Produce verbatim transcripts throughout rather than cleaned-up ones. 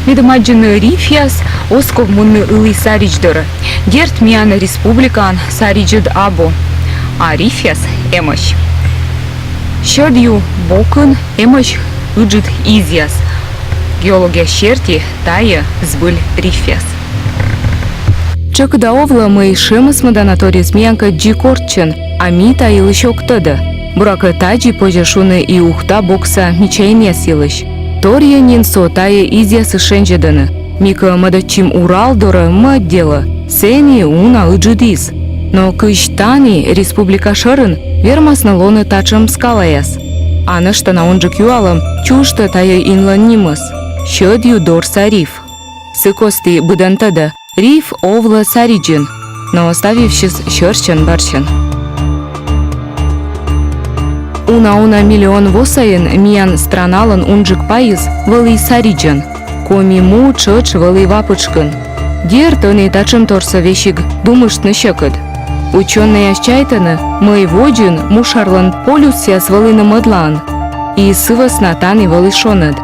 Медым аддзыны рифъяс, оз ков мунны ылі саридз дорӧ. Дерт, миян республикаын саридзыд абу, а рифъяс эмӧсь. Сьӧд ю бокын эмӧсь ыджыд изъяс. Геологъяс серти, тайӧ збыль рифъяс. Тшӧкыда овлӧ, мый шемӧсмӧдана торйыс миянкӧд дзик орччӧн, а ми та йылысь ог тӧдӧ. Буракӧ, тадзи позьӧ шуны и Ухта бокса мичаинъяс йылысь. Торйӧн нин со тайӧ изъясыс шензьӧдӧны. Ми кӧ мӧдӧдчим Урал дорӧ, мӧд делӧ, сэні уна ыджыд из. Но кызь тані, республика шӧрын, вермасны лоны татшӧм скалаяс. А нӧшта на унджык юалӧм, чужтӧ тайӧ инлӧн нимыс. Сьӧд ю дорса риф. Сы кості быдӧн тӧдӧ, риф овлӧ саридзын, но став йывсьыс сьӧрсьӧн-бӧрсьӧн. Уна-уна миллион во сайын миян страналӧн унджык пайыс вӧлі саридзӧн. Коми му тшӧтш вӧлі ва пытшкын. Дерт, ӧні татшӧмторсӧ весиг думыштны сьӧкыд. Учёнӧйяс чайтӧны, мый водзын мушарлӧн полюсъяс вӧліны мӧдлаын. И сы вӧсна тані вӧлі шоныд.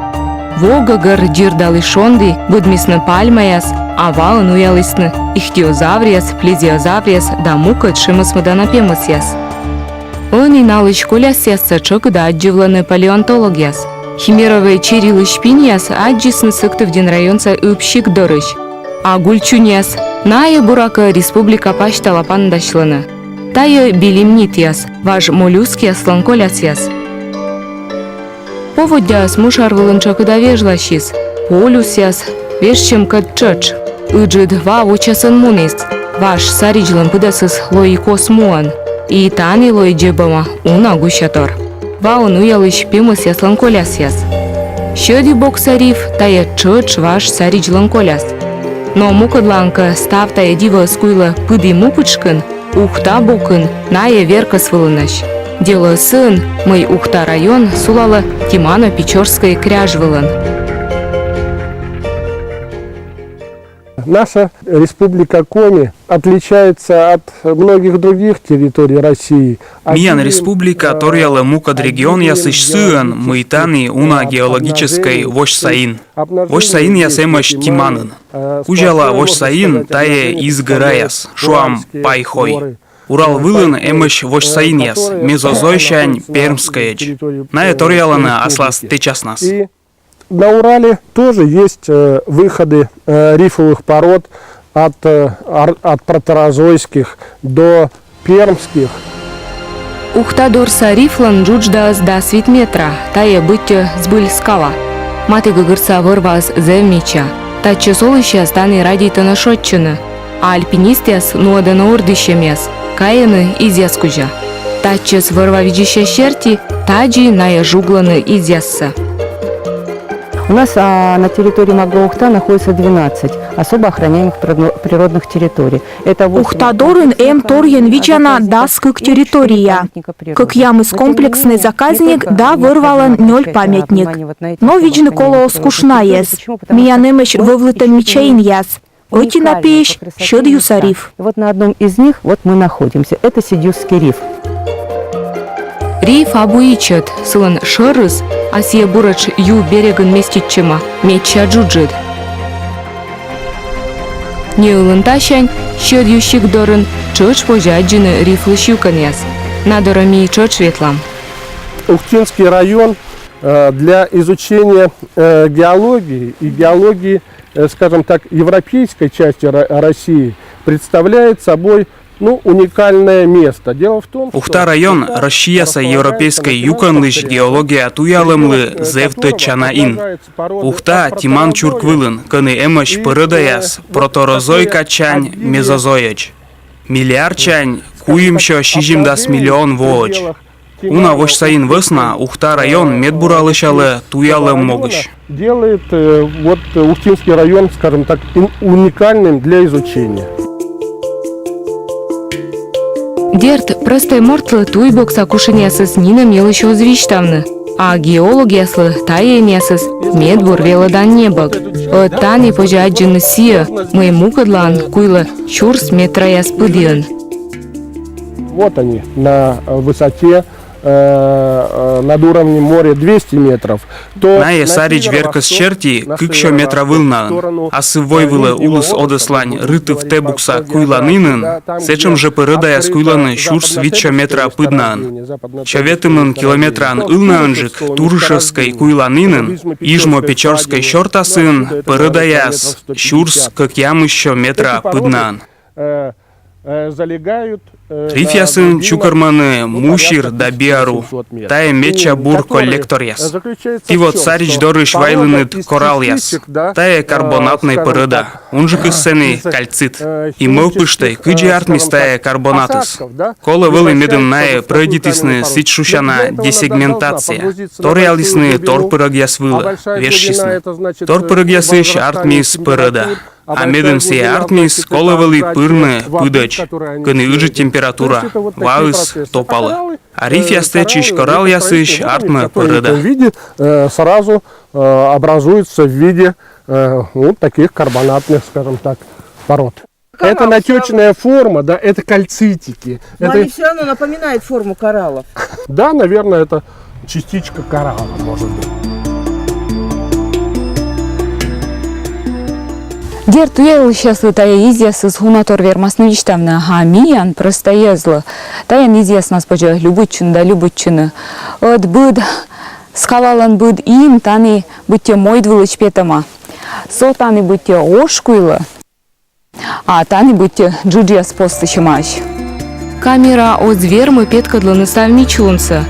Во гӧгӧр дзирдалі шонді, быдмисны пальмаяс, а ваын уялісны ихтиозавръяс, плезиозавръяс да мукӧд шемӧсмӧдана пемӧсъяс. Ӧні налысь колясъяссӧ тшӧкыда аддзывлӧны палеонтологъяс. Химеровӧй чирилысь пиньяс аддзисны Сыктывдін районса Ыб сикт дорысь. А гульчуньяс, найӧ, буракӧ, республика пасьтала паныдасьлӧны. Тайӧ белемнитъяс, важ моллюскъяслӧн колясъяс. Поводдяыс мушар вылын тшӧкыда вежласис, полюсъяс, вежсьӧмкӧд тшӧтш. Ыджыд ва вочасӧн муніс, важ саридзлӧн пыдӧсыс лои кос муӧн. И тані лои дзебӧма уна гусятор. Ваын уялысь пемӧсъяслӧн колясъяс. Сьӧд ю бокса риф — тайӧ тшӧтш важ саридзлӧн коляс. Но мукӧдлаын кӧ став тайӧ дивӧыс куйлӧ пыді му пытшкын, Ухта бокын найӧ веркӧс вылынӧсь. Делӧыс сыын, мый Ухта район сулалӧ Тимано-Печорскӧй кряж вылын. Наша Республика Коми отличается от многих других территорий России. Миян республика торъялӧ мукӧд регионъясысь сыӧн, мый тані уна геологическӧй восьса ин. Восьса инъяс эмӧсь Тиманын. Кузяла восьса ин — тайӧ из гӧраяс, шуам, Пайхой. Урал вылын эмӧсь восьса инъяс, мезозойсянь пермскӧйӧдз. Найӧ торъялӧны аслас тэчаснас. На Урале тоже есть, э, выходы, э, рифовых пород от, э, ар-, от протерозойских до пермских. Ухта дорса рифлӧн джудждаыс дас вит метра, тайӧ быттьӧ збыль скала. Матігӧгӧрса вӧр-ваыс зэв мича. Татчӧс олысьяс тані радейтӧны шойччыны. А альпинистъяс нуӧдӧны ордйысьӧмъяс, кайӧны изъяс кузя. Татчӧс вӧр-ва видзысьяс серти, тадзи найӧ жуглӧны изъяссӧ. У нас, а, на территории Магаухта находится двенадцать особо охраняемых природно-, природных территорий. Это восемь... Ухта дорын эм торйӧн видзана дас кык территория. Кӧкъямыс комплекснӧй заказник да вӧр-валӧн нёль памятник. Но видзны колӧ оз куш найӧс. Миян эмӧсь вӧвлытӧм мича инъяс. Ӧти на пиысь — сьӧд юса риф. И вот на одном из них вот мы находимся. Это Сидюсский риф. Риф абу ичӧт, сылӧн шӧрыс, а сійӧ буретш ю берегын меститчӧма, медся джуджыд. Неылын тасянь, Сьӧд ю сикт дорын, тшӧтш позьӧ аддзыны рифлысь юкӧнъяс. На дорӧ ми тшӧтш ветлам. Ухтинский район, э, для изучения, э, геологии и геологии, э, скажем так, европейской части Ро-, России представляет собой, ну, уникальное место. Дело в том, что... Ухта район Россияса европейскӧй юкӧнлысь геология туялӧмлы зэв тӧдчана ин. Ухта Тиман чурк вылын, кӧні эмӧсь пӧрӧдаяс протерозой кадсянь мезозойӧдз. Миллиардсянь куимсё сизимдас миллион воӧдз. Уна восьса ин вӧсна Ухта район медбура лӧсялӧ туялӧм могысь. Делает, э, вот, э, Ухтинский район, скажем так, ин-, уникальным для изучения. Дерт, простӧй мортлы туй бокса кушинъясыс нинӧм йылысь оз висьтавны, а геологъяслы тайӧ инъясыс медбур велӧдан небӧг. Ӧд тані позьӧ аддзыны сійӧ, мый мукӧдлаын куйлӧ сюрс метраяс пыдйӧн. Вот они, на высоте, э, э, над уровнем моря двести метров, то Найӧ на саридз северо-восток веркӧс серти на кыксё метра северо-восток в вылнаӧн, сторону, а сы войвылӧ улыс Одеслань Рытыв-Тебукса куйланінын, сэтшӧм жӧ пӧрӧдаяс куйлӧны сюрс витсё метра пыднаӧн. Сё ветымын километраӧн ылнаӧнджык Турышевскӧй куйланінын, Ижмо-Печорскӧй сёртасын пӧрӧдаяс сюрс кӧкъямыссё метра пыднаӧн. Э, э, залегают, э, Рифъясын чукӧрмӧны Мусир да Биару. Тайӧ медся бур коллекторъяс. Ті вот саридз дорысь вайлінныд кораллъяс. Тайӧ карбонатнӧй пӧрӧда. Унджыкыс сэні кальцит. И мӧвпыштӧй, кыдзи артмис тайӧ карбонатыс. Колӧ вӧлі, медым найӧ прӧйдитісны сідз шусяна десегментация. Торъялісны торпырӧгъяс вылӧ, вежсисны. Торпырӧгъясысь артмис пӧрӧда. А медым сійӧ артмис, колӧ вӧлі пырны пыдӧдз, кӧні ыджыд температура, ваыс топалӧ. А рифъяс тэчысь кораллъясысь артмӧ пӧрӧда. В виде, э, сразу, э, образуется в виде, э, вот таких карбонатных, скажем так, пород. Это натёчная форма, да, это кальцитики. Но это они всё равно напоминают форму кораллов. Да, наверное, это частичка коралла, может быть. Дерт, туялысьяслы тайӧ изъясыс уна тор вермасны висьтавны, а миян, простӧйяслы, тайӧн изъяснас позьӧ любуйтчыны да любуйтчыны. Ӧд быд, скалалӧн быд ин тані быттьӧ мойд вылысь петӧма. Со тані быттьӧ ош куйлӧ. А тані быттьӧ джуджъяс постысьӧмаӧсь. Камера оз вермы петкӧдлыны став мичлунсӧ.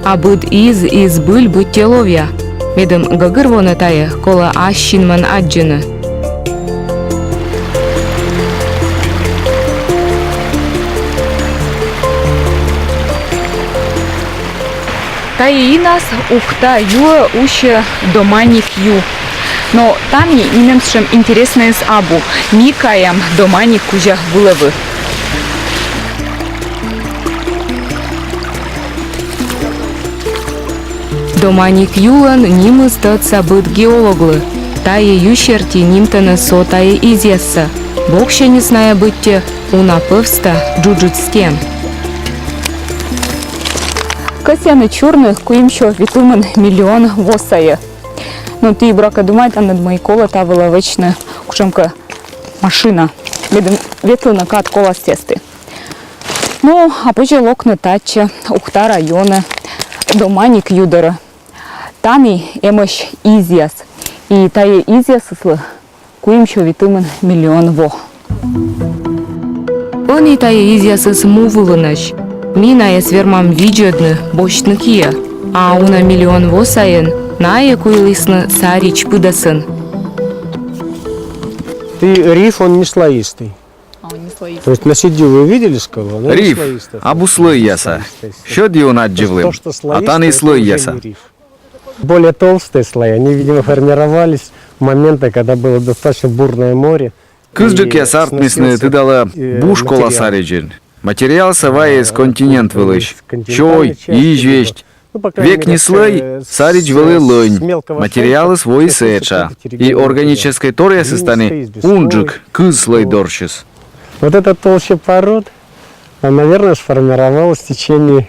А быд из и збыль быттьӧ ловъя. Медым гӧгӧрвоны тайӧ, колӧ ас синмӧн аддзыны. Тайӧ инас Ухта юӧ усьӧ Доманик ю. Но тані нинӧм сэтшӧм интереснӧйыс абу. Ми каям Доманик кузя вылӧ вы. Доманик юлӧн нимыс тӧдса быд геологлы. Тайӧ ю серти нимтӧны со тайӧ изъяссӧ. Боксяньыс найӧ быттьӧ уна пӧвста джуджыд стен. Кӧсъяны чурны куимсё витымын миллион во сайӧ. Но ті, буракӧ, думайтанныд, мый колӧ та вылӧ вӧчны кутшӧмкӧ машина, медым ветлыны кад коластъясті. Ну, а позьӧ локны татчӧ, Ухта районӧ, Доманик ю дорӧ. Тані эмӧсь изъяс. И тайӧ изъясыслы куимсё витымын миллион во. Ӧні тайӧ изъясыс му вылынӧсь. Ми найӧс вермам видзӧдны, босьтны киӧ. А уна миллион во сайын найӧ куйлісны саридз пыдӧсын. Ты риф, он не слоистый. А, он не слоистый. То есть на сідзи вы видели скалу? Она не слоистая. Риф абу слӧйяса. Сьӧд юын аддзывлім, а тані слӧйяса. Более толстые слои, они, видимо, формировались в моменты, когда было достаточно бурное море. Кызджыкъяс артмисны, тыдалӧ, буш кола саридзын. Материалсӧ вайис континент вылысь. Сёй, изь весть. Век ни слӧй, саридз вӧлі лӧнь. Материалыс воис этша. И органическӧй торъясыс тані унджык, кыз слӧй дорсьыс. Вот эта толща пород, а, наверное, сформировалась в течение,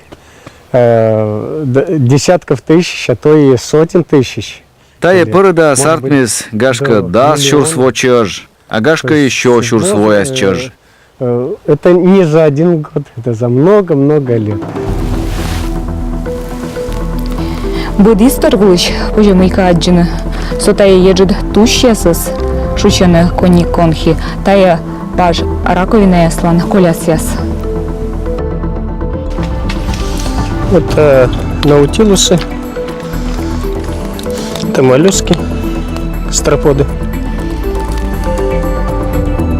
э, д-, десятков тысяч, а то и сотен тысяч. Тайӧ пӧрӧдаыс артмис, гашкӧ, дас сюрс во чӧж, а гашкӧ, и сё сюрс вояс чӧж. Э, это не за один год, это за много-много лет. Быд история вылысь позьӧ мыйкӧ аддзыны. Со тайӧ еджыд тусьясыс, шусьӧны коньык конхи, тайӧ важ раковинаяслӧн колясъяс. Это наутилусы, это моллюски, гастроподы.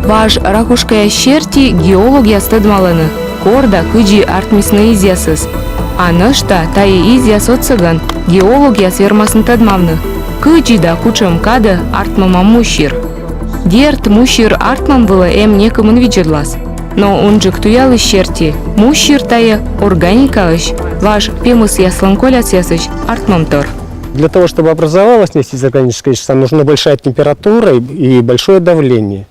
Важ ракушкаяс серти геологъяс тӧдмалӧны, кор да кыдзи артмисны изъясыс. А нӧшта тайӧ изъяс отсӧгӧн геологъяс вермасны тӧдмавны, кыдзи да кутшӧм кадӧ артмӧма мусир. Дерт, мусир артмӧм вылӧ эм некымын видзӧдлас. Но унджык туялысь серти, мусир тайӧ органикаысь, важ пемысъяслӧн колясъясысь артмӧмтор. Для того, чтобы образовалась нефть из органической вещества, нужна большая температура и, и большое давление.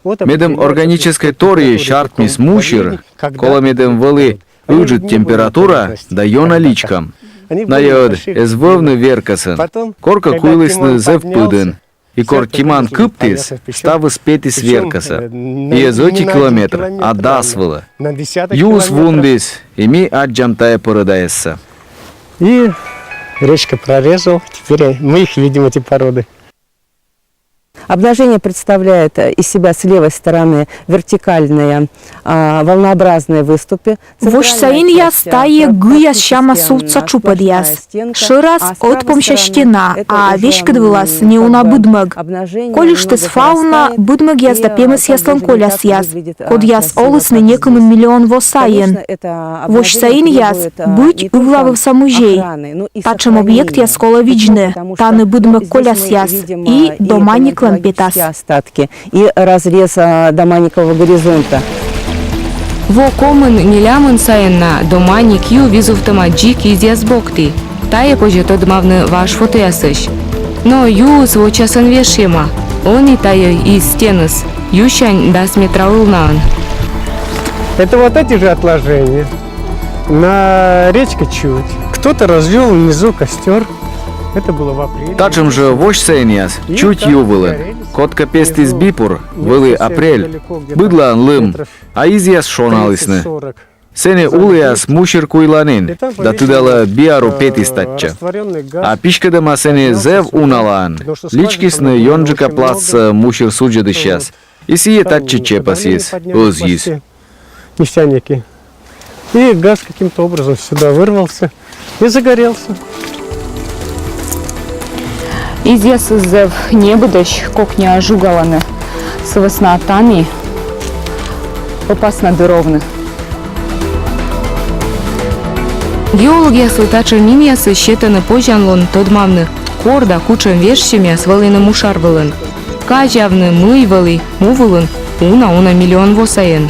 Медым органическӧй торйысь артмис мусир, колӧ, медым вӧлі ыджыд температура да ёна личкӧм. Найӧ ӧд эз вӧвны веркӧсын. Коркӧ куйлісны зэв пыдын. И кор Тиман кыптіс, ставыс петіс веркӧсӧ. И эз ӧти километр, а дас вылӧ. Юыс вундіс, и ми аддзам тайӧ породаяссӧ. И речка прорезал. Теперь мы их видим, эти породы. Обнажение представляет, э, из себя с левой стороны вертикальные, а, волнообразные выступы. Восьса инъяс — тайӧ гыяс сяма сувтса тшупӧдъяс. Шӧрас — ӧтпомся стена, а веськыд вылас — неуна быдмӧг. Кольыштіс фауна — быдмӧгъяс да пемӧсъяслӧн колясъяс, кодъяс олісны некымын миллион во сайын. Восьса инъяс — быть ывлавывса музей. Татшӧм объектъяс колӧ видзны, тані быдмӧг колясъяс и доманиклӧн петас. Остатки и разрез, а, доманикового горизонта. Во комын-нелямын сайын на доманик ю визувтӧма дзик изъяс бокті. Тайӧ позьӧ тӧдмавны важ фотоясысь. Но юыс вочасӧн вешйӧма. Ӧні тайӧ из стеныс юсянь дас метра ылнаӧн. Это вот эти же отложения на речке Чуть. Кто-то развел внизу костер. Это было в апреле. Татшӧм жӧ восьса инъяс Чуть ю вылын. Кодкӧ пестіс бипур, вӧлі апрель. Быдлаын лым, а изъяс шоналісны. Сэні уліас мусир куйланін, да тыдалӧ, биару петіс татчӧ. А писькӧдӧма сэні зэв уналаын. Личкисны ёнджыка пластсӧ мусир судзӧдысьяс. И сійӧ татчӧ чепӧсйис, ӧзйис. Нефтяники. И газ каким-то образом сюда вырвался и загорелся. Изъясыс зэв небыдӧсь, кокниа жугалӧны. Сы вӧсна тані опасно дыр овны. Геологъяслы татшӧм инъясыс сетӧны позянлун тӧдмавны, кор да кутшӧм вежсьӧмъяс вӧліны мушар вылын. Казявны, мый вӧлі му вылын уна-уна миллион во сайын.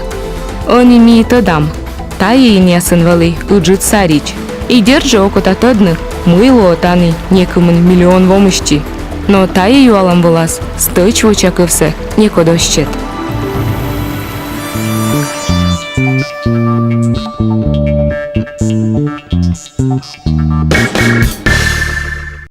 Ӧні ми тӧдам: тайӧ инъясын вӧлі ыджыд саридз. И дерт жӧ, окота тӧдны, мый лоӧ тані некымын миллион во мысти. Но тайӧ юалӧм вылас стӧч вочакывсӧ некод оз сет.